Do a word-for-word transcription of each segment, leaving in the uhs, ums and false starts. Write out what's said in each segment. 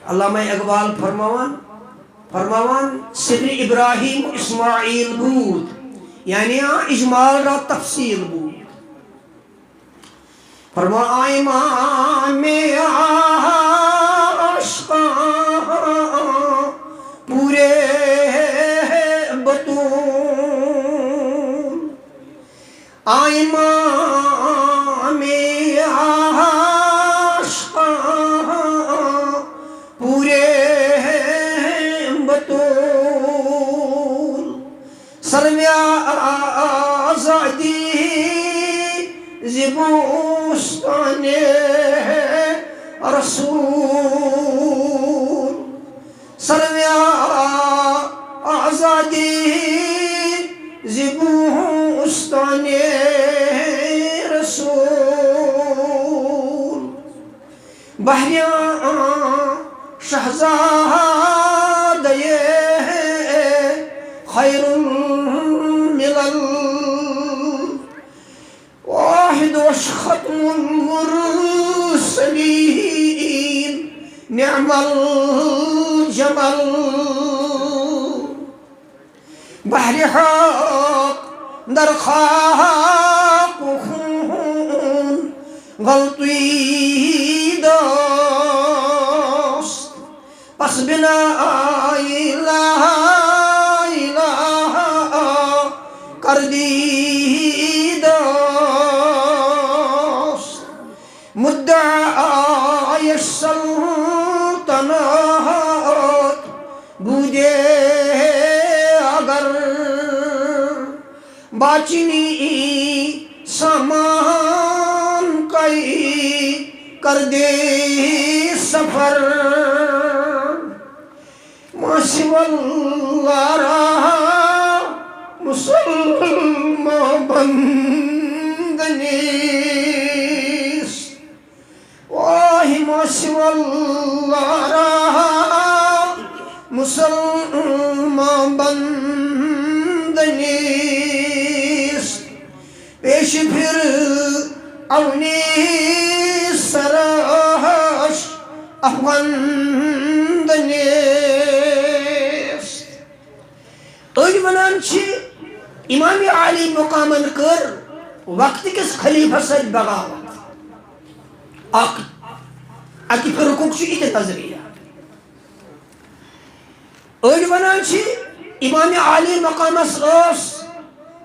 علامہ اقبال فرماوان، فرماوان، سدر ابراہیم اسماعیل بود، یعنی آ اجمال را تفصیل بود۔ فرما آ امام عاشقاں پورے بتول، آ امام عاشقاں پورے بتول، سرویا آزادی زبوستان رسول، سرویا آزادی زبوستان رسول، بحریاں شہزادہ خیر الملل، واحد وش ختم المرسلین، نعم الجمل، بحر حق در خاک و خون غلطی داشت، پس بنا الہ الہ کردی داشت، مدعای سلطنت بودے اگر باچنی سامان کئی کردے سفر۔ ماسی واللہ را مسلمان بند نیست۔ واہ ماسی واللہ را مسلمان بند نیست۔ پیش پھر اونی سرش افغان نیست۔ أڑۍ ونان چھِ امام عالی مقامن کٔر وقت کِس خلیفس سۭتۍ بغاوت۔ اکھ، اکہِ فرقُک چھُ یہِ تہِ نظریہ۔ أڑۍ ونان چھِ امام عالی مقامس ٲس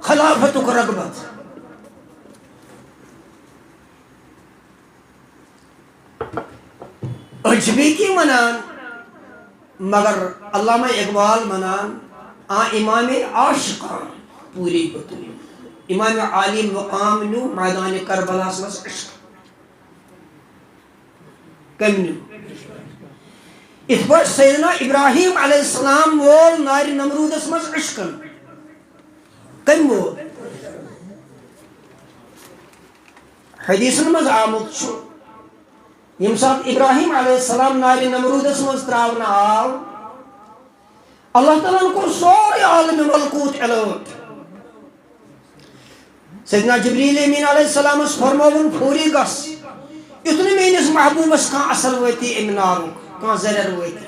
خلافتُک رغبت۔ أڑۍ چھِ بیٚیہِ کینٛہہ ونان، مگر علامہ اقبال ونان، آ امام عاشقاں پوٗری بتوٗل۔ امام عالی مقام نیوٗ میدان کربلاہس منٛز عشق۔ کٔمۍ نیوٗ؟ یِتھ پٲٹھۍ سیدنا ابراہیم علیہ السلام وول نارِ نمروٗدس منٛز عشقن۔ کٔمۍ وول؟ حدیثن منٛز آمُت چھُ، ییٚمہِ ساتہٕ ابراہیم علیہ السلام نارِ نمروٗدس منٛز ترٛاونہٕ آو، اللہ تعالیٰ ہن کوٚر سورُے عالمِ ملکوٗت الٲٹ۔ سیدنا جبریل امین علیہ السلامس فرمووُن، فوری گژھ، یُتھ نہٕ میٲنِس محبوبس کانٛہہ اثر وٲتی امہِ نارُک، کانٛہہ ضرر وٲتی۔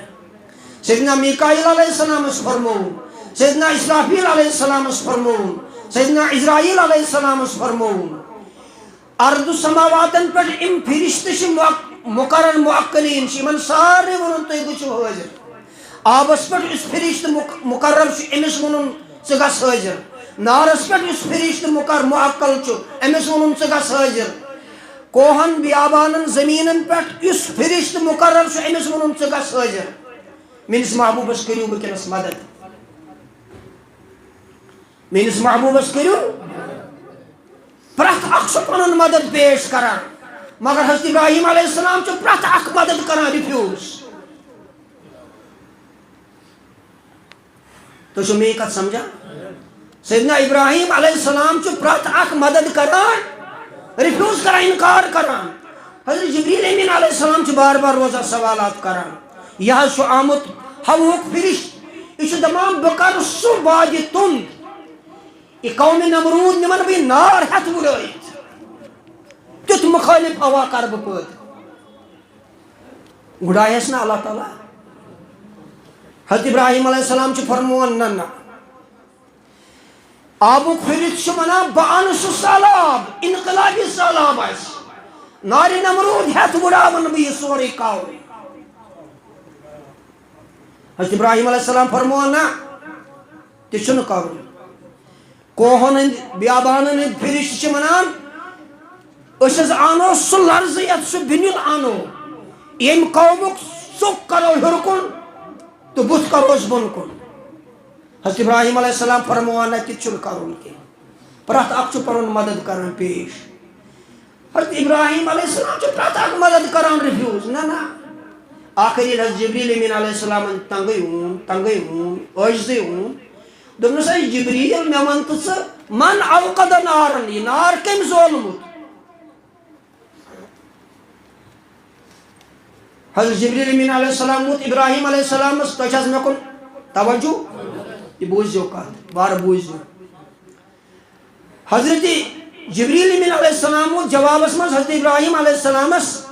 سیدنا میکائیل علیہ السلامس فرمووُن، سیدنا اسرافیل علیہ السلامس فرمووُن، سیدنا عزرائیل علیہ السلامس فرمووُن۔ ارض و سماواتن پٮ۪ٹھ یِم فرشتہٕ چھِ مُع-، مقرر معقلین چھِ، یِمن سارنٕے ووٚنُن، تُہۍ گٔژھِو حٲضِر۔ آبس پٮ۪ٹھ یُس فرشتہٕ مُق-، مقرر چھُ، أمِس ووٚنُن، ژٕ گژھ حٲضِر۔ نارس پٮ۪ٹھ یُس فرشتہٕ مُقر-، معقل چھُ، أمِس ووٚنُن، ژٕ گژھ حٲضِر۔ کوہن، بیابانن، زٔمیٖنن پٮ۪ٹھ یُس فرشتہٕ مقرر چھُ، أمِس ووٚنُن، ژٕ گژھ حٲضِر۔ میٲنِس محبوٗبس کٔرِو وٕنکیٚنس مدد۔ میٲنِس محبوٗبس کٔرِو۔ پرٛٮ۪تھ اکھ چھُ پنُن مدد پیش کران، مگر حضرت ابراہیم علیہ السلام چھُ پرٛٮ۪تھ اکھ مدد کران refuse۔ تُہۍ چھِو میٲنۍ کتھ سمجھان؟ سیدنا ابراہیم علیہ السلام چھُ پرٛٮ۪تھ اکھ مدد کران، refuse کران، انکار کران۔ حضرت جبریل امین علیہ السلام چھُ بار بار روزان سوالات کران۔ یہِ حظ چھُ آمُت ہوہُک فرشت، یہِ چھُ دپان، بہٕ کرٕ سُہ وادِ تُند، یہِ قومِ نمروٗد نِمن بہٕ یہِ نار ہٮ۪تھ وُڑٲوِتھ۔ تیُتھ مُخٲلِف ہوا کرٕ بہٕ پٲدٕ۔ گُڑایس نہ اللہ تعالیٰ؟ حضرت ابراہیم علیہ السلام چھُ فرماوان، نہ، نہ۔ آبُک پھِرِتھ چھُ وَنان، بہٕ اَنہٕ سُہ سہلاب، انقلابی سہلاب آسہِ۔ نارِ نمروٗد ہٮ۪تھ وُڑاوَن بہٕ یہِ سورُے کاوُن۔ حضرت ابراہیم علیہ السلام فرموو، نہ، تہِ چھُنہٕ کَرُن۔ کوہَن ہٕنٛدۍ، بیابانَن ہٕنٛدۍ فرشتہٕ چھِ وَنان، أسۍ حظ اَنو سُہ لرزٕ یَتھ سُہ بِنیُل اَنو، ییٚمہِ قومُک ژوٚک کَرو ہیوٚر کُن تہٕ بُتھ کَروس بۄن کُن۔ حضرت ابراہیم علیہ السلام فرمووان، نہ، تہِ چھُنہٕ کَرُن کینٛہہ۔ پرٛٮ۪تھ اَکھ چھُ پَنُن مدد کَران پیش۔ حضرت ابراہیم علیہ السلام چھُ پرٛٮ۪تھ اَکھ مدد کَران refuse۔ نہ، نہ۔ آخر ییٚلہِ حضرت جبریل امین علیہ السلامن تنگٕے اون، تنگٕے اون، عٲجزٕے اون، دوٚپنَس، اے جبریل، مےٚ وَن تہٕ ژٕ، من اوقد نارن، یہِ نار کٔمۍ زولمُت؟ حضرت جبریل امین علیہ السلام ووت ابراہیم علیہ السلامس، تۄہہِ چھا حظ مےٚ کُن توجہ؟ یہِ بوٗزِو کتھ، وارٕ بوٗزِو۔ حضرت جبریل امین علیہ السلام ووت جوابس منٛز حضرت ابراہیم علیہ السلامس،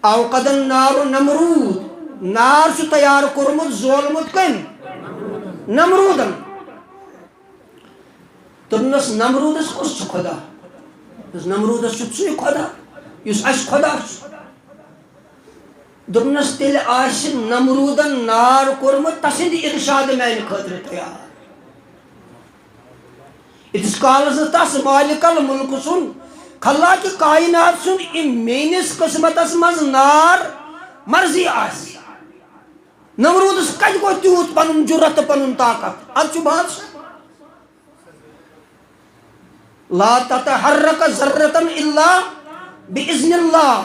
اوقد النار نمرود، نار چھُ تیار کوٚرمُت، زولمُت کٔمۍ؟ نمروٗدن۔ دوٚپنَس، نمروٗدَس کُس چھُ خۄدا؟ دوٚپنَس، نمروٗدَس چھُ سُے خۄدا، یُس اَسہِ خۄدا چھُ۔ دوٚپنَس، تیٚلہِ آسہِ نمروٗدَن نار کوٚرمُت تَسٕنٛدِ اِرشادٕ میٛانہِ خٲطرٕ تیار۔ ییٖتِس کالَس نہٕ تَس مالِک المُلک سُنٛد، خلاقِ کائنات سُنٛد، یہِ میٛٲنِس قٕسمَتَس منٛز نار مرضی آسہِ۔ نمروٗدس کتہِ گوٚو تیوٗت پنُن جُرت تہٕ پنُن طاقت؟ اتھ چھُ بادشاہ۔ لا تتحرک ذرة الا باذن اللہ۔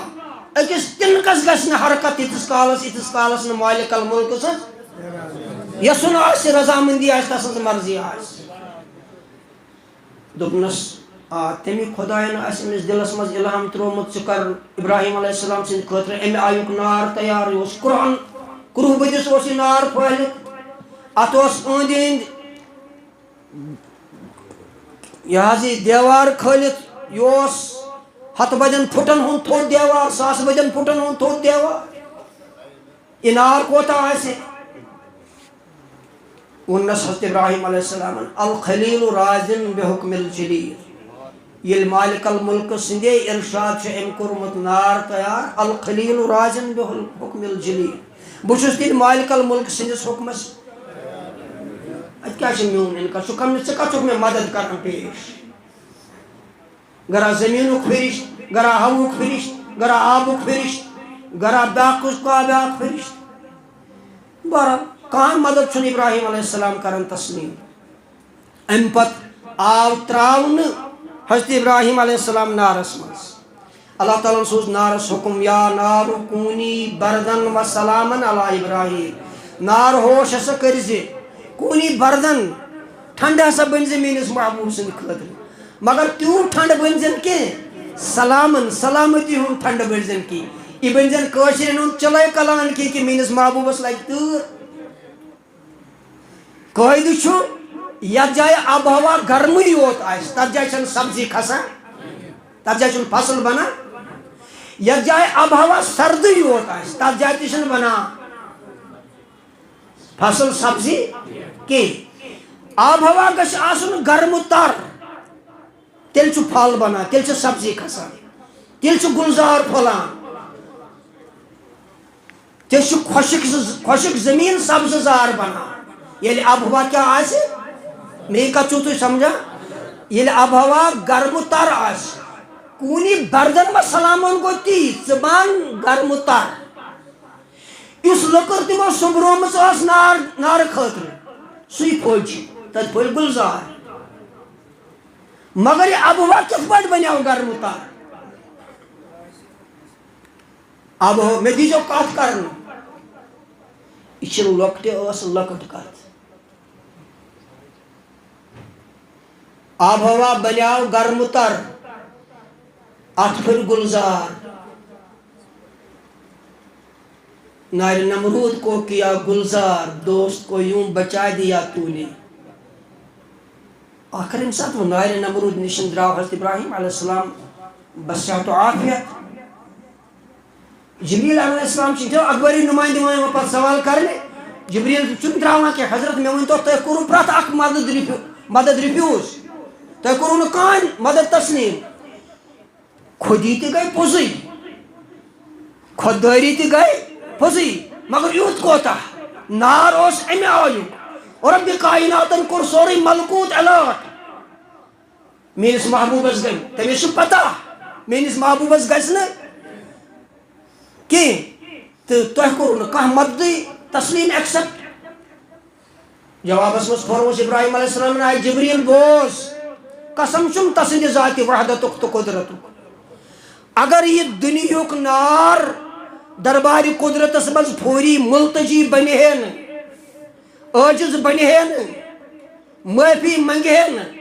أکِس تِنکس گژھِ نہٕ حرکت ییٖتِس کالس، ییٖتِس کالس نہٕ مالک الملک سٕنٛز یژھُن آسہِ، رضامندی آسہِ، تسٕنٛز مرضی آسہِ۔ دوٚپنَس، آ، تَمی خۄدایَن آسہِ أمِس دِلَس منٛز اِلہام ترٛوومُت، ژٕ کر ابراہیم علیہ السلام سٕنٛدِ خٲطرٕ اَمہِ آیُک نار تیار۔ یہِ اوس قرآن، کُرُوہ بٔدِس اوس یہِ نار پھٲلِتھ۔ اَتھ اوس أنٛدۍ أنٛدۍ یہِ حظ یہِ دیوار کھٲلِتھ، یہِ اوس ہَتہٕ بَدٮ۪ن فُٹَن ہُنٛد تھوٚد دیوار، ساسہٕ بَدٮ۪ن فُٹَن ہُنٛد تھوٚد دیوار۔ یہِ نار کوتاہ آسہِ؟ ووٚننَس حضرت ابراہیم علیہ السلامن، الخلیل راضٍ بحکم الجلیل۔ ییٚلہِ مالک الملک سٕنٛدے ارشاد چھُ أمۍ کوٚرمُت نار تیار، الخلیل راضٍ بحکم الجلیل۔ بہٕ چھُس تیٚلہِ مالک الملک سٕنٛدِس حُکمس۔ اَتہِ کیٛاہ چھُ میون اِنکار؟ ژٕ کَم، ژٕ کَتھ چھُکھ مےٚ مدد کران پیش؟ گرا زٔمیٖنُک فرشت، گرا ہوہُک فرشت، گرا آبُک فرشت، گرا بیٛاکھ کُس، کانٛہہ بیٛاکھ فرشت۔ بہرحال، کانٛہہ مدد چھُنہٕ ابراہیم علیہ السلام کران تسلیم۔ اَمہِ پتہٕ آو ترٛاونہٕ حضرت ابراہیم علیہ السلام نارس منٛز۔ اللہ تعالیٰ ہن سوٗز نارس حُکم، یا نار کونی بردن و سلامن علی ابراہیم۔ نار ہوش ہسا کٔرۍ زِ، کونی بردن، ٹھنڈٕ ہسا بٔنۍ زِ میٲنِس محبوب سٕنٛدِ خٲطرٕ۔ مگر تیوٗت ٹھنڈٕ بٔنۍ زٮ۪ن کینٛہہ، سلامن، سلامتی ہُنٛد ٹھنڈٕ بٔنۍ زٮ۪ن کینٛہہ۔ یہِ بٔنۍ زٮ۪ن کٲشرٮ۪ن ہُنٛد چِلَے کلان کینٛہہ کہِ میٲنِس محبوبس لگہِ تۭر۔ قٲعدٕ چھُ، یتھ جایہِ آب و ہوا گرمٕے یوت آسہِ، تتھ جایہِ چھنہٕ سبزی کھسان، تتھ جایہِ چھُنہٕ فصل بنان۔ یتھ جایہِ آب و ہوا سردٕے یوت آسہِ، تتھ جایہِ تہِ چھنہٕ بنان فصل سبزی کینٛہہ۔ آب و ہوا گژھِ آسُن گرم و تر، تیٚلہِ چھُ پھل بنان، تیٚلہِ چھِ سبزی کھسان، تیٚلہِ چھُ گُلزار پھۄلان، تیٚلہِ چھُ خۄشک ز-، خۄشک زٔمیٖن سبزٕ زار بنان۔ ییٚلہِ آب و ہوا کیٛاہ آسہِ، میٛٲنۍ کتھ چھِو تُہۍ سمجھان؟ ییٚلہِ آب و ہوا گرم و تر آسہِ، کونی بردن و سلامن گوٚو تی، ژٕ بن گرم و تر۔ یُس لٔکٕر تِمو سوٚمبرٲومٕژ ٲس نار، نارٕ خٲطرٕ، سُے پھوٚج، تتہِ پھٔلۍ گُلزار۔ مگر یہِ آب و ہوا کِتھ پٲٹھۍ بنیو گرم و تر؟ آب و ہوا، مےٚ دیٖزیو کتھ کرنہٕ۔ یہِ چھِ لۄکٹہِ ٲس لۄکٕٹ کتھ۔ آب و ہوا بنیو گرم و تر، اتھ پھٔلۍ گُلزار۔ نارِ نمرود کو کیا گلزار، دوست کو یوں بچا دیا تو نے۔ آخر ییٚمہِ ساتہٕ وۄنۍ نارِ نمرود نِش درٛاو حضرت ابراہیم علیہ السلام بصحت و عافیت، جبریل علیہ السلام چھِ تِم اخبٲری نُمٲیِندٕ یِوان پتہٕ سوال کرنہِ۔ جبریل چھُنہٕ ترٛاوان کینٛہہ، "حضرت، مےٚ ؤنۍ تو، تۄہہِ کوٚروٕ پرٛٮ۪تھ اکھ مدد رِفیو-، مدد refuse؟ تۄہہِ کوٚروٕ نہٕ کانٛہہ مدد تسلیم؟" خودی تہِ گٔے پوٚزُے، خۄددٲری تہِ گٔے پوٚزُے، مگر یوٗت کوتاہ؟ نار اوس اَمہِ آیُک۔ رۄبِ کایناتن کوٚر سورُے ملکوٗت allot۔ میٲنِس محبوٗبس گٔے، تٔمِس چھُ پتہ، میٲنِس محبوٗبس گژھِ نہٕ کینٛہہ۔ تہٕ تۄہہِ کوٚروٕ نہٕ کانٛہہ مددٕے تسلیم، accept؟ جوابس منٛز فرمووُس ابراہیم علیہ السلامن، "آے جبریل، بوز، قسم چھُم تسٕنٛدِ ذاتِ وحدتُک تہٕ قدرتُک۔ اگر یہِ دُنیہُک نار دربارِ قدرتس منٛز فوری ملتجی بنہِ ہے نہٕ، عٲجز بنہِ ہے نہٕ، معٲفی منگہِ ہے نہٕ،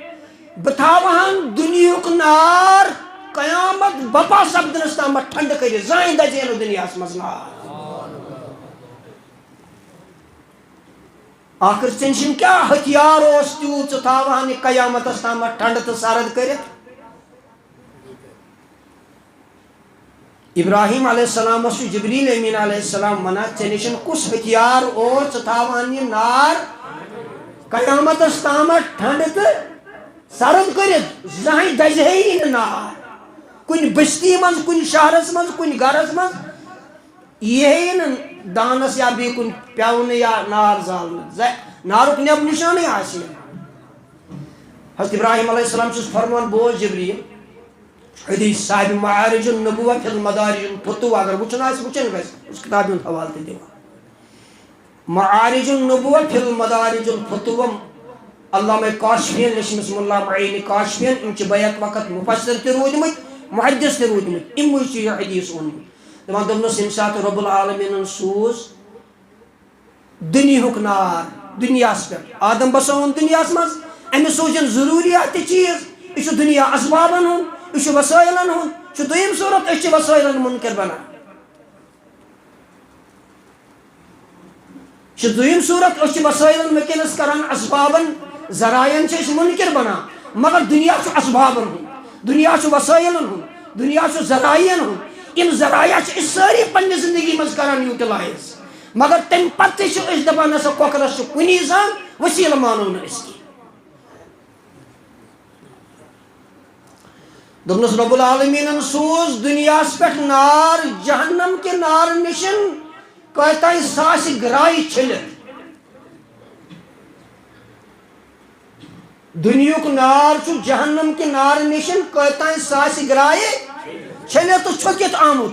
بہٕ تھاوہن دُنیہُک نار قیامت بپا سپدنس تامتھ ٹھنڈٕ کٔرِتھ، زٕہٕنۍ دزِ ہے نہٕ دُنیاہس منٛز نار۔" آخر ژےٚ نِش کیٛاہ ہتھیار اوس تیوٗت، ژٕ تھاوہن یہِ قیامتس تامتھ ٹھنڈٕ تہٕ سرد کٔرِتھ؟ ابراہیم علیہ السلامس چھُ جبریل امین علیہ السلام ونان، "ژےٚ نِش کُس ہتھیار اوس، ژٕ تھاوہن یہِ نار قیامتس تامتھ ٹھنڈٕ تہٕ سرد کٔرِتھ؟ زٕہٕنۍ دزِ ہے یہِ نہٕ نار۔ کُنہِ بستی منٛز، کُنہِ شہرس منٛز، کُنہِ گرس منٛز یی ہے نہٕ دانس یا بیٚیہِ کُنہِ پٮ۪ونہٕ یا نار زالنہٕ، زِ نارُک نٮ۪ب نِشانٕے آسہِ ہے نہٕ۔" حضرت ابراہیم علیہ السلام چھُس فرمان، بوز جبریل، حدیث صاحب معارج النبوہ فی المدارج الفتوہ، اگر وٕچھُن آسہِ، وٕچھُن گژھِ، اس کتابہِ ہُنٛد حوالہٕ تہِ دِوان۔ معارج النبوہ فی المدارج الفتوہ، علامہ کاشفین، لیچھمٕژ ملا معین کاشفین، یِم چھِ بیک وقت مفسر تہِ روٗدمٕتۍ، محدث تہِ روٗدمٕتۍ، یِموٕے چھُ یہِ حدیث اوٚنمُت۔ دپان، دوٚپنس، ییٚمہِ ساتہٕ رب العالمینن سوٗز دُنیہُک نار دُنیاہس پٮ۪ٹھ، آدم بسووُن دُنیاہس منٛز، أمِس سوٗزِن ضروٗریات تہِ چیٖز، یہِ چھُ دُنیا اسبابن ہُنٛد، یہِ چھُ وسٲیلن ہُنٛد، چھُ دوٚیِم صوٗرت، أسۍ چھِ وسٲیلن مُنکر بنان۔ چھِ دوٚیِم صوٗرت، أسۍ چھِ وسٲیلن وٕنکیٚنس کران، اسبابن، ذرایعن چھِ أسۍ مُنکر بنان، مگر دُنیا چھُ اسبابن ہُنٛد، دُنیا چھُ وسٲیلن ہُنٛد، دُنیا چھُ ذرایعن ہُنٛد۔ یِم ذرایع چھِ أسۍ سٲری پننہِ زندگی منٛز کران utilize، مگر تمہِ پتہٕ تہِ چھِ أسۍ دپان، نسا کۄکرس چھُ کُنی زنگ، وسیلہٕ مانو نہٕ أسۍ کینٛہہ۔ دوٚپنَس، رب العالمیٖنَن سوٗز دُنیاہَس پٮ۪ٹھ نار، جہنم کہِ نارٕ نِشن کٲتیٛاہ ساسہِ گرٛایہِ چھٔلِتھ۔ دُنیہُک نار چھُ جہنم کہِ نارٕ نِشن کٲتیٛاہ ساسہِ گرٛایہِ چھٔلِتھ تہٕ چھۄکِتھ آمُت۔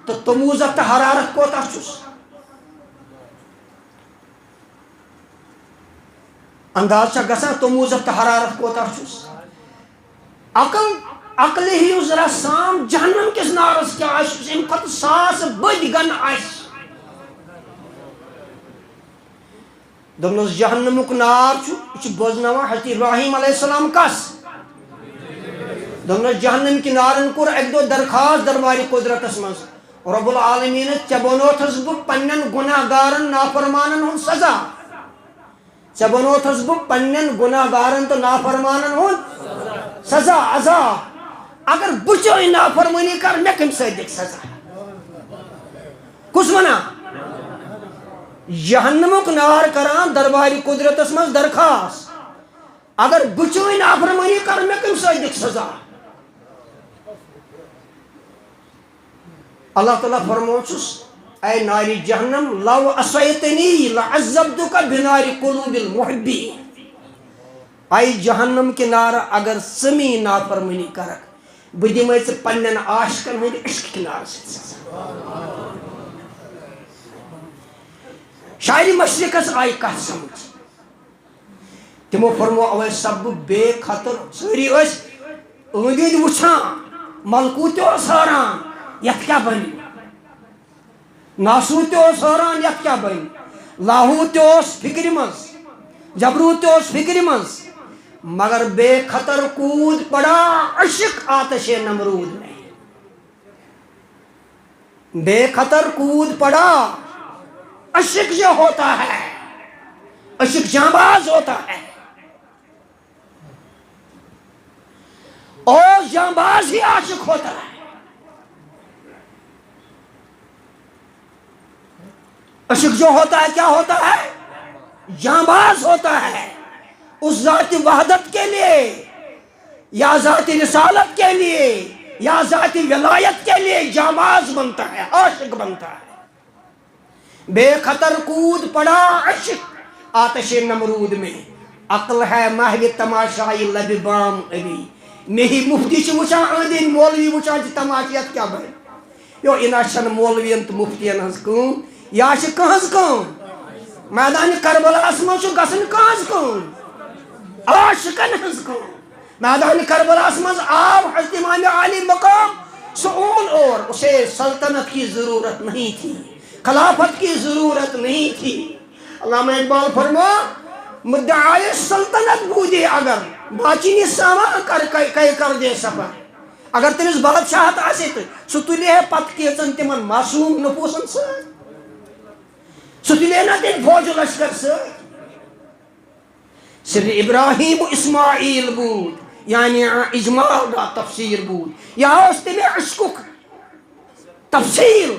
تہٕ توٚموٗزَتھ تہٕ حرارت کوتاہ چھُس؟ انداز چھا گژھان توٚموٗزَتھ تہٕ حرارت کوتاہ چھُس؟ عقل، عقلہِ ہیٚیِو ذرا سام، جہنم کِس نارس کیٛاہ آسہِ، یُس اَمہِ کھۄتہٕ ساس بٔدۍ گن آسہِ۔ دوٚپنَس، جہنمُک نار چھُ، یہِ چھُ بوزناوان حضرت ابراہیم علیہ السلام کس؟ دوٚپنَس، جہنم کہِ نارن کوٚر اَکہِ دۄہ درخواست دربارِ قدرتس منٛز، رب العالمین، ژےٚ بنوتھس بہٕ پننٮ۪ن گناہ گارن نافرمانن ہُنٛد سزا۔ ژےٚ بنوتھس بہٕ پننٮ۪ن گناہ گارن تہٕ نافرمانن ہُنٛد سزا، عذاب۔ اگر بہٕ چٲنۍ نافرمٲنی کرٕ، مےٚ کمہِ سۭتۍ دِکھ سزا؟ کُس ونان؟ جہنمُک نار کران دربارِ قدرتس منٛز درخواست، اگر بہٕ چٲنۍ نافرمٲنی کرٕ، مےٚ کمہِ سۭتۍ دِکھ سزا؟ اللہ تعالیٰ فرمووُس، اے نارِ جہنم، لو عصیتنی لعذبتک بنار قلوب المحبین۔ اے جہنم کہِ نارٕ، اگر ژٕ میٲنۍ نافرمٲنی کرکھ، بہٕ دِمے ژٕ پننٮ۪ن عاشقن ہٕنٛدِ عشقہٕ کہِ نارٕ سۭتۍ سزا۔ شاعرِ مشرقس آیہِ کتھ سمجھ۔ تِمو فرموو، اوے سپدٕ بے خطر۔ سٲری ٲسۍ أنٛدۍ أنٛدۍ وٕچھان، ملکوٗت تہِ اوس حٲران، یتھ کیٛاہ بنہِ؟ ناسوٗت تہِ اوس حٲران، یتھ کیٛاہ بنہِ؟ لاہوٗت تہِ اوس فِکرِ منٛز، جبروٗت تہِ اوس فِکرِ منٛز، مگر بے خطر کوٗد پڑا عشق آتشِ نمرود میں۔ بے خطر کود پڑا، عشق جو ہوتا ہے، عشق جانباز ہوتا ہے، اور جانباز ہی عاشق ہوتا ہے۔ عشق جو ہوتا ہے، کیا ہوتا ہے؟ جانباز ہوتا ہے۔ اس ذات وحدت کے لیے یا ذات رسالت کے لیے یا ذات ولایت کے لیے جانباز بنتا ہے، عاشق بنتا ہے۔ بے خطر کود پڑا عشق آتش نمرود میں، عقل ہے محو تماشائی لب بام ابھی۔ مے ہی مفتی چھ وچھان، أنٛدۍ أنٛدۍ مولوی وچھان چھ تماشہٕ، یتھ کیٛاہ بنہِ؟ یو، یہِ نہ چھنہٕ مولوین تہٕ مفتین ہٕنٛز کٲم، یہِ چھِ کٕہٕنٛز کٲم؟ میدان کربلاہس منٛز چھُ گژھان کٕہٕنٛز کٲم؟ عاشقن ہٕنٛز کٲم۔ میدان کربلاہس منٛز آو حضرت امام عالی مقام، سُہ اوٚن اور، اسے سلطنت کی ضرورت نہیں تھی، خلافت کی ضرورت نہیں تھی۔ علامہ اقبال فرما، مدعای سلطنت بودے اگر، باچینی سامان کر، کئے، کئے کر دے سفر۔ اگر تٔمِس بادشاہت آسہِ تہٕ سُہ تُلہِ ہے پتہٕ کینٛژن تِمن معصوم نفوسن سۭتۍ۔ سُہ تُلہِ ہے نہ تٔمۍ فوج و لشکر سۭتۍ۔ سر ابراہیم و اسماعیل بود، یعنی اجمال را تفسیر بود۔ یا اوس تٔمۍ عشقُک تفصیل،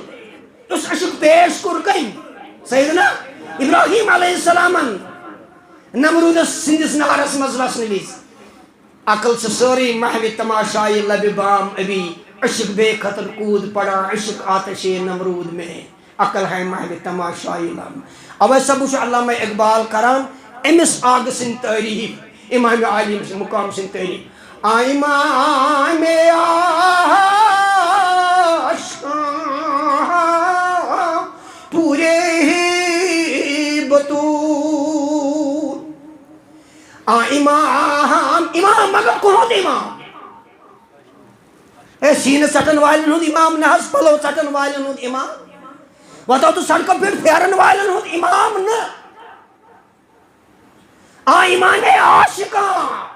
یُس عشق پیش کوٚر کٔمۍ؟ سیدنا ابراہیم علیہ السلامن نمرود سٕنٛدِس نارس منٛز وسنہٕ وِزِ۔ عقل چھِ سٲرٕے محو تماشائی لبِ بام ابھی، عشق بے خطر کود پڑا عشق آتش نمرود میں، عقل ہے محو تماشائی لب۔ اوے سب وٕچھ علامہ اقبال کران أمِس آغہٕ سٕنٛدۍ تعریٖف، امام عالی مقام سٕنٛدۍ تعریٖف۔ آ امام عاشقاں پورے بتول۔ آ امام، امام مگر کُہُنٛد امام؟ اے سیٖنہٕ ژٹن والٮ۪ن ہُنٛد امام نہ حظ، پلو ژٹن والٮ۪ن ہُنٛد امام۔ وۄتھو تہٕ سڑکہٕ پٮ۪ٹھ پھیرن والٮ۪ن ہُنٛد امام نہٕ۔ آ امام عاشقاں،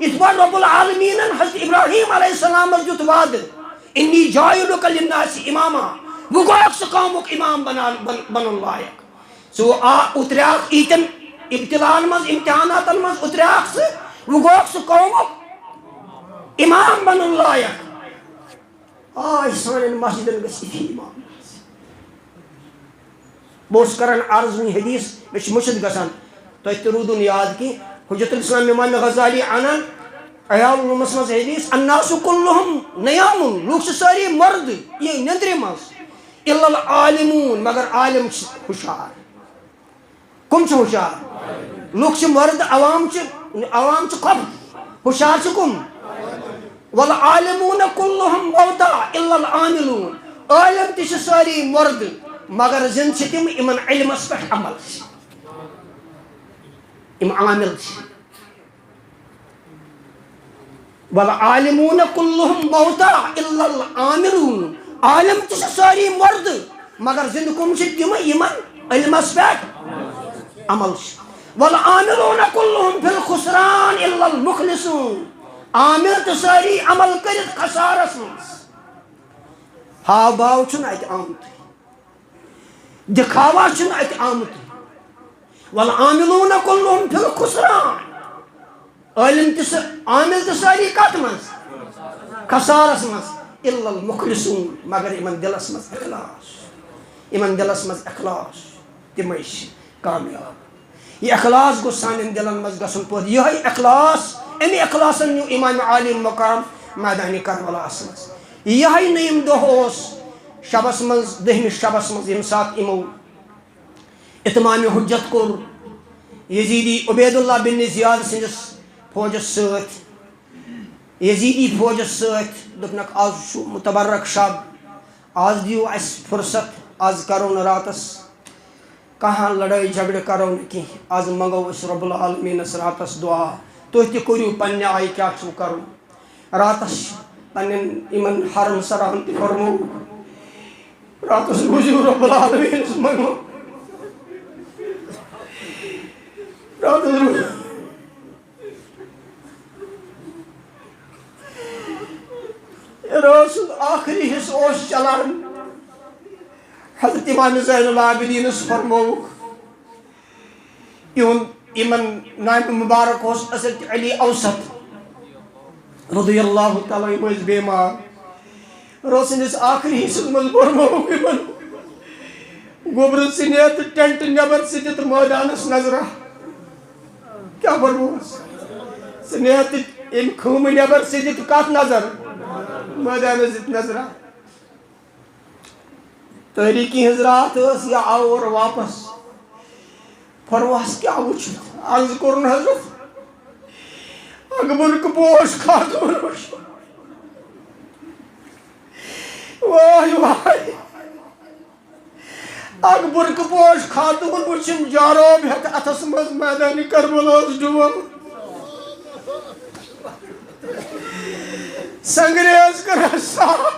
یِتھ پٲٹھۍ رب العالمیٖنن حضرت ابراہیم علیہ السلامس دیُت وعدٕ، انی جاعلک للناس اماما، وۄنۍ گوٚوکھ ژٕ قومُک امام بنان، بن-، بنُن لایق۔ ژٕ آ، اتریاکھ ییٖتٮ۪ن ابتلاہن منٛز، امتحاناتن منٛز اتریاکھ ژٕ، وۄنۍ گوٚوکھ ژٕ قومُک امام بنُن لایق۔ آ، سانٮ۪ن مسجدن گژھِ یِتھی امام۔ بہٕ اوسُس کران عرض وٕنہِ حدیث، مےٚ چھُ مٔشِتھ گژھان، تۄہہِ تہِ روٗدوُ نہٕ یاد کینٛہہ۔ حجت الاسلام امام غزالی انان احیاء علومس منٛز حدیث، الناس کلہم نیام، لوٗکھ چھِ سٲری مردٕ، یہِ نیٚنٛدرِ منٛز، الا العالمون، مگر عالم چھِ ہُشار۔ کم چھِ ہُشار؟ لُکھ چھِ مردٕ، عوام چھِ، عوام چھِ خۄپہٕ۔ ہُشار چھِ کم؟ والعالمون کلہم موتیٰ الا العاملون۔ عالم تہِ چھِ سٲری مردٕ، مگر زِندٕ چھِ تِم، یِمن علمس پٮ۪ٹھ عمل چھِ، یِم عامل چھِ۔ والعالمون کلہم موتیٰ الا العاملون۔ عالم تہِ چھِ سٲری مردٕ، مگر زِندٕ کم چھِ؟ تِم، یِمن علمس پٮ۪ٹھ عمل چھُ۔ والعاملون کلہم فی الخسران الا المخلصون۔ عامل تہِ سٲری عمل کٔرِتھ خسارس منٛز۔ ہاو باو چھُنہٕ اتہِ آمتُے، دکھاوا چھُنہٕ اتہِ آمتُے۔ والعاملون کلہم فی الخسران۔ عالم تہِ سٲ-، عامل تہِ سٲری کتھ منٛز؟ خسارس منٛز۔ الا المخلصون، مگر یِمن دلس منٛز اخلاص، یِمن دلس منٛز اخلاص، تِمے چھِ کامیاب۔ یہِ اخلاص گوٚژھ سانٮ۪ن دلن منٛز گژھُن پٲدٕ۔ یِہوٚے اخلاص، اَمہِ اخلاصن نیوٗ امام عالی مقام میدانِ کربلاہس منٛز۔ یِہوٚے نٔیِم دۄہ اوس شبس منٛز، دٔہمِس شبس منٛز، ییٚمہِ ساتہٕ یِمو اتمام حجت کوٚر یزیدی عبید اللہ بن زیاد سٕنٛدِس فوجس سۭتۍ، یزیدی فوجس سۭتۍ۔ دوٚپنکھ، "از چھُ متبرک شب، از دِیِو اَسہِ فرصت، از کرو نہٕ راتس کانٛہہ لڑٲے جھگڑٕ کرو نہٕ کینٛہہ، از منٛگو أسۍ رب العالمیٖنس راتس دعا، تُہۍ تہِ کٔرِو پننہِ آیہِ کیٛاہ چھُو کرُن۔" راتس پننٮ۪ن یِمن حرم سران تہِ فرمووُکھ، راتس روٗزِو رب العالمیٖنس منٛگو۔ راتس روٗ-، رٲژ ہُنٛد ٲخری حصہٕ اوس چلان۔ حضرت امام زین العابدیٖنس فرمووُکھ، یِہُنٛد، یِمن نامہِ مُبارک اوس حضرت علی اوسط رضی اللہ تعالیٰ عنہ، یِم ٲسۍ بیمار۔ رٲژ ہٕنٛدِس ٲخری حصس منٛز فرمووُکھ یِمن، گوٚبرٕ ژٕ نیر تہٕ ٹینٹ نٮ۪بر ژٕ دِتھ مٲدانس نظرہ۔ کیٛاہ فرمووُس؟ ژٕ نیر تہٕ اَمہِ خۭمہٕ نٮ۪بر ژٕ دِتھ کتھ نظر؟ مٲدانس دِتھ نظرہ۔ تٲریٖکی ہٕنٛز راتھ ٲس، یہِ آو اورٕ واپس۔ فرمووس، کیٛاہ وُچھُتھ؟ عرض کوٚرُن، حضرت، اکھ برقہٕ پوش خاتوٗن وُچھ۔ واے واے۔ اکھ برقہٕ پوش خاتوٗن وُچھِم جاروب ہٮ۪تھ اَتھس منٛز میدانِ کربلاہس ڈوٗن۔ سنگریز کران صاف۔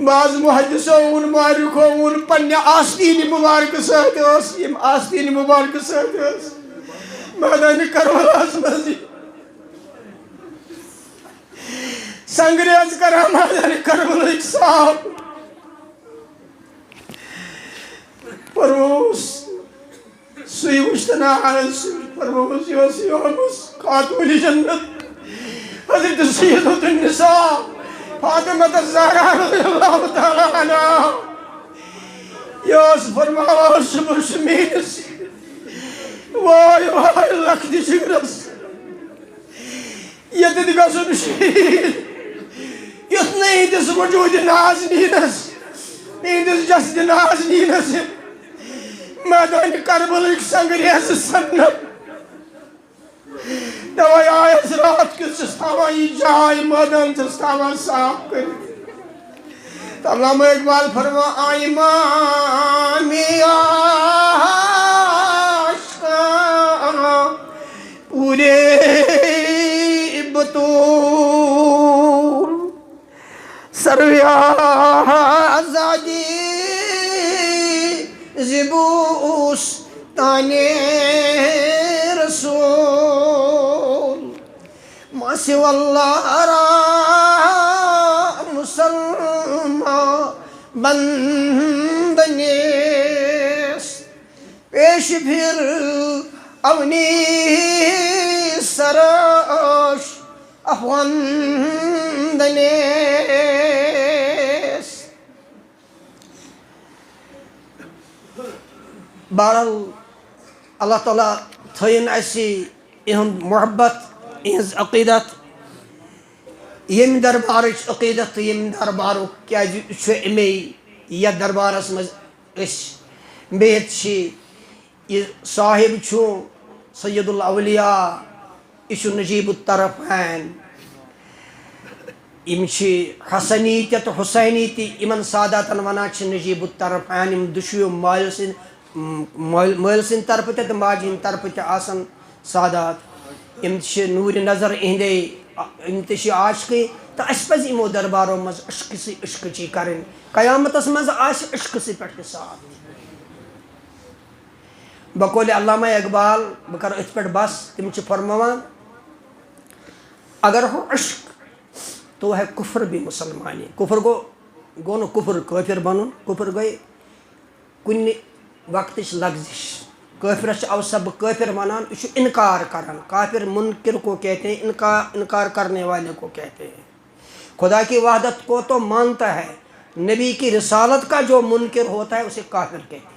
بعض محدثو ووٚن، مورخو ووٚن، پننہِ آستیٖنہِ مُبارکہٕ سۭتۍ ٲس، ییٚمہِ آستیٖنہِ مُبارکہٕ سۭتۍ ٲس میدانِ کربلاہس منٛز یہِ سنگریز کران میدانِ کربلہٕکۍ صاف۔ فرمووُس، سُے وُچھتہٕ نہ آز، فرمووُس، یہِ اوس، یہِ اوس خاتوٗنِ جنت، حضرت سیدۃ النساء فاطمہ الزہرا رضی اللہ تعالیٰ عنہا۔ یہِ اوس فرماوان، صبح چھُ میٲنِس وٲے وٲے لۄکٹہِ جگرس ییٚتٮ۪تھ گژھُن شہیٖد، یُتھ نہٕ یِہنٛدِس وجوٗدِ نازنیٖنس، یِہنٛدِس جسدِ نازنیٖنس میدانِ کربلٕکۍ سنگریز سپنہٕ۔ توے آیس راتھ کیُتھ چھُس تھاوان یہِ جاے، مٲدان چھُس تھاوان صاف کٔرِتھ۔ تہٕ علامہ اقبال فرما، آیہِ مامی عاشقاں پورے بتول، سروِ آزادی ز بوستانِ رسول۔ ما سوی اللہ را مسلمان بندہ نیست، پیش فرعونی سرش افغان نیست۔ بہرحال، اللہ تعالیٰ تھٲیِن اَسہِ یِہُنٛد محبت، یِہٕنٛز عقیٖدت، ییٚمہِ دربارٕچ عقیٖدت تہٕ ییٚمہِ دربارُک، کیٛازِ یہِ چھُ اَمے یَتھ دربارَس منٛز أسۍ بِہِتھ چھِ۔ یہِ صاحب چھُ سید الاولیاء، یہِ چھُ نجیب الطرفین۔ یِم چھِ حسنی تہِ تہٕ حسینی تہِ، یِمن ساداتن ونان چھِ نجیب الطرفین۔ یِم دُشوٕیو مٲلۍ سٕنٛدۍ، مٲلۍ، مٲلۍ سٕنٛدِ طرفہٕ تہِ تہٕ ماجہِ ہٕنٛدِ طرفہٕ تہِ آسن سادات۔ یِم چھِ نوٗرِ نظر یِہنٛدے، یِم تہِ چھِ عاشقٕے۔ تہٕ اَسہِ پزِ یِمو دربارو منٛز عشقہٕ سٕے عشقٕچی کرٕنۍ۔ قیامتس منٛز آسہِ عشقہٕ سٕے پٮ۪ٹھ حساب۔ بقول علامہ اقبال، بہٕ کرٕ أتھۍ پٮ۪ٹھ بس، تِم چھِ فرماوان، اگر ہو عشق تو ہے کفر بھی مسلمانی۔ کفر گوٚو، گوٚو نہٕ کفر کٲفر بنُن، کفر گٔے کُنہِ وقتٕچ لغزش۔ کٲفرس چھِ اوسا بہٕ کٲفر ونان، یہِ چھُ انکار کران۔ کافر منکر کو کہتے ہیں، انکار، انکار کرنے والے کو کہتے ہیں۔ خدا کی وحدت کو تو مانتا ہے، نبی کی رسالت کا جو منکر ہوتا ہے اسے کافر کہتے ہیں۔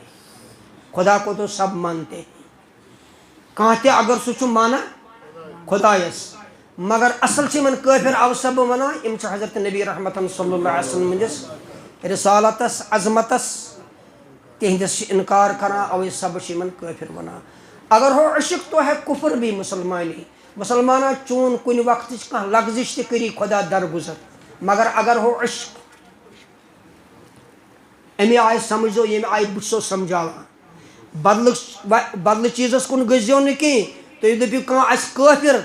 خدا کو تو سب مانتے ہیں۔ کانٛہہ تہِ اگر سُہ چھُ مانان خدایس، مگر اصل چھِ یِمن کٲفر اوسا بہٕ ونان، یِم چھِ حضرت نبی رحمتن صلی اللہ علیہ وسلم ہٕنٛدِس رسالتس، عظمتس، تِہنٛدِس چھِ انکار کران، اوے سبہٕ چھِ یِمن کٲفر ونان۔ اگر ہو عشق تو ہے کفر بھی مسلمانی، مسلمانہ چون کُنہِ وقتٕچ کانٛہہ لغزش تہِ کٔری خدا درگُزر، مگر اگر ہو عشق اَمہِ آیہِ سمجھو، ییٚمہِ آیہِ بہٕ چھُسو سمجھاوان، بدلہٕ و-، بدلہٕ چیٖزس کُن گٔژھزیو نہٕ کینٛہہ۔ تُہۍ دٔپِو کانٛہہ آسہِ کٲفر،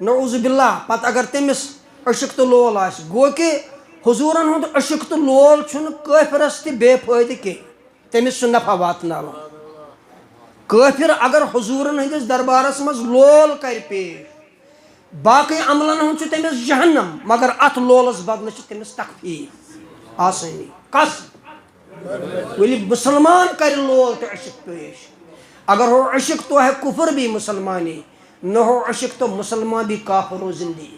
نعوذ باللہ، پتہٕ اگر تٔمِس عشق تہٕ لول آسہِ، گوٚو کہِ حضوٗرن ہُنٛد عشق تہٕ لول چھُنہٕ کٲفرس تہِ بے فٲیدٕ کینٛہہ، تٔمِس چھُ نفع واتناوان۔ کٲفر اگر حضوٗرن ہٕنٛدِس دربارس منٛز لول کرِ پیش، باقٕے عملن ہُنٛد چھُ تٔمِس جہنم، مگر اتھ لولس بدلہٕ چھِ تٔمِس تخفیف، آسٲنی۔ کس؟ ییٚلہِ مسلمان کرِ لول تہٕ عشق پیش، اگر ہو عشق تو ہے کفر بھی مسلمانی، نہ ہو عشق تو مسلمان بھی کافر و زندگی۔